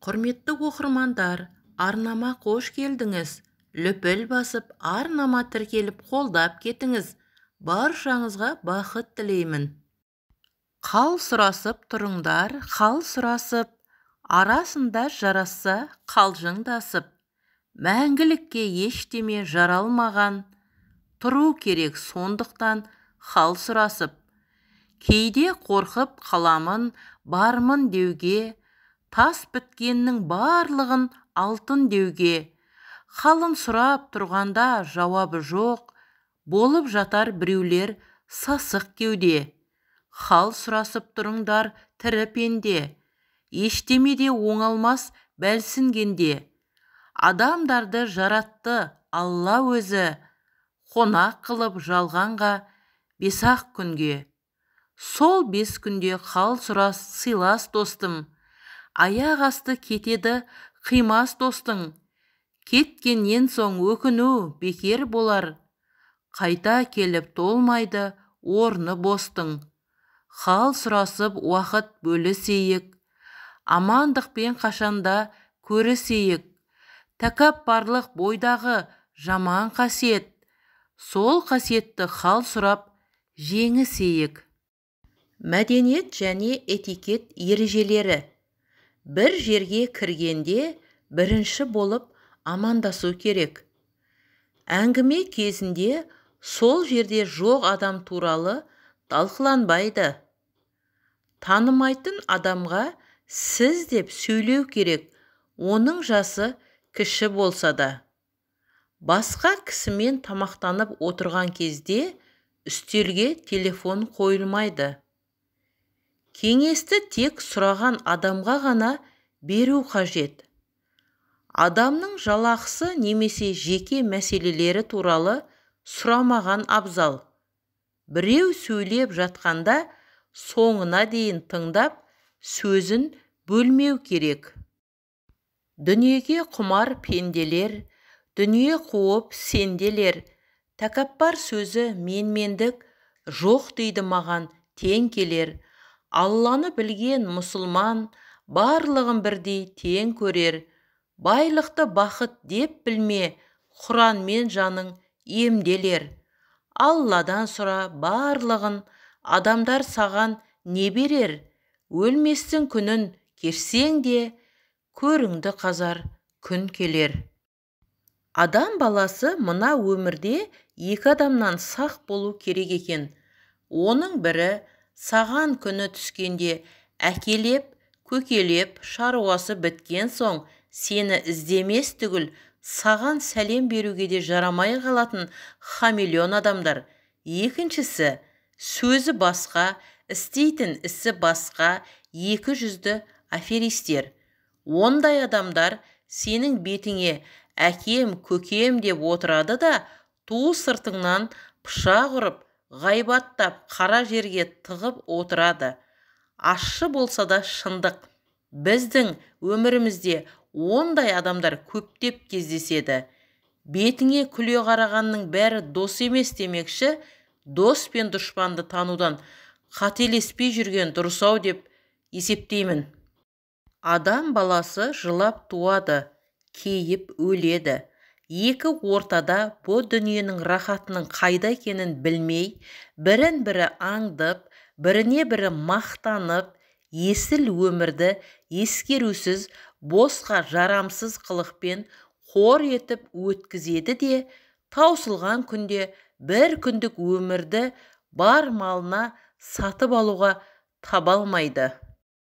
Құрметті оқырмандар, арнама қош келдіңіз. Лүпіл басып, арнама тіркеліп қолдап кетіңіз. Баршаңызға бақыт тілеймін. Қал сұрасып тұрыңдар, қал сұрасып, арасында жарасса қалжыңдасып. Мәңгілікке ештеме жаралмаған, тұру керек сондықтан хал сұрасып. Кейде қорқып қаламын, бармын деуге, тас біткеннің барлығын алтын деуге. Халын сұрап тұрғанда жауабы жоқ, болып жатар біреулер сасық кеуде. Хал сұрасып тұрыңдар тірі пенде, ештеме де оңалмас бәлсінгенде. Адамдарды жаратты Алла өзі, қонақ қылып жалғанға бес-ақ күнге. Сол 5 күнде хал сұрас, сыйлас достым, аяқ асты кетеді қимас достың. Кеткеннен соң өкіну бекер болар, қайта келіп толмайды орны бостың. Хал сұрасып уақыт бөлісейік, амандықпен қашанда көрісейік. Тәкаппарлық бойдағы жаман қасиет, сол қасиетті хал сұрап жеңісейік. Мәдениет және этикет ережелері. Бір жерге кіргенде бірінші болып амандасу керек. Әңгіме кезінде сол жерде жоқ адам туралы талқыланбайды. Танымайтын адамға сіз деп сөйлеу керек, оның жасы кіші болса да. Басқа кісімен тамақтанып отырған кезде үстелге телефон қойылмайды. Кеңесті тек сұраған адамға ғана беру қажет. Адамның жалақысы немесе жеке мәселелері туралы сұрамаған абзал. Біреу сөйлеп жатқанда соңына дейін тыңдап, сөзін бөлмеу керек. Дүниеге құмар пенделер, дүние қуып сенделер, тәкаппар сөзі менмендік, жоқ дейді маған тең келер. Алланы білген мұсылман барлығын бірдей тең көрер. Байлықты бақыт деп білме, Құранмен жаның емделер. Алладан сұра барлығын, адамдар саған не берер? Өлместің күнін кешсең де, көріңді қазар күн келер. Адам баласы мына өмірде екі адамнан сақ болу керек екен. Оның бірі саған күні түскенде әкелеп, көкелеп, шаруасы біткен соң сені іздемес түгіл, саған сәлем беруге де жарамай қалатын хамелеон адамдар. Екіншісі, сөзі басқа, істейтін ісі басқа, екі жүзді аферистер. Ондай адамдар сенің бетіңе әкем, көкем деп отырады да, ту сыртыңнан пышақ ұрып, ғайбаттап қара жерге тығып отырады. Ащы болса да шындық. Біздің өмірімізде ондай адамдар көптеп кездеседі. Бетіңе күле қарағанның бәрі дос емес демекші, дос пен дұшпанды танудан қателеспей жүрген дұрыс-ау деп есептеймін. Адам баласы жылап туады, кейіп өледі. Екі ортада бұ дүниенің рахатының қайда екенін білмей, бірін-бірі аңдып, біріне бірі мақтанып, есіл өмірді ескерусіз, босқа жарамсыз қылықпен қор етіп өткізеді де, таусылған күнде бір күндік өмірді бар малына сатып алуға таба алмайды.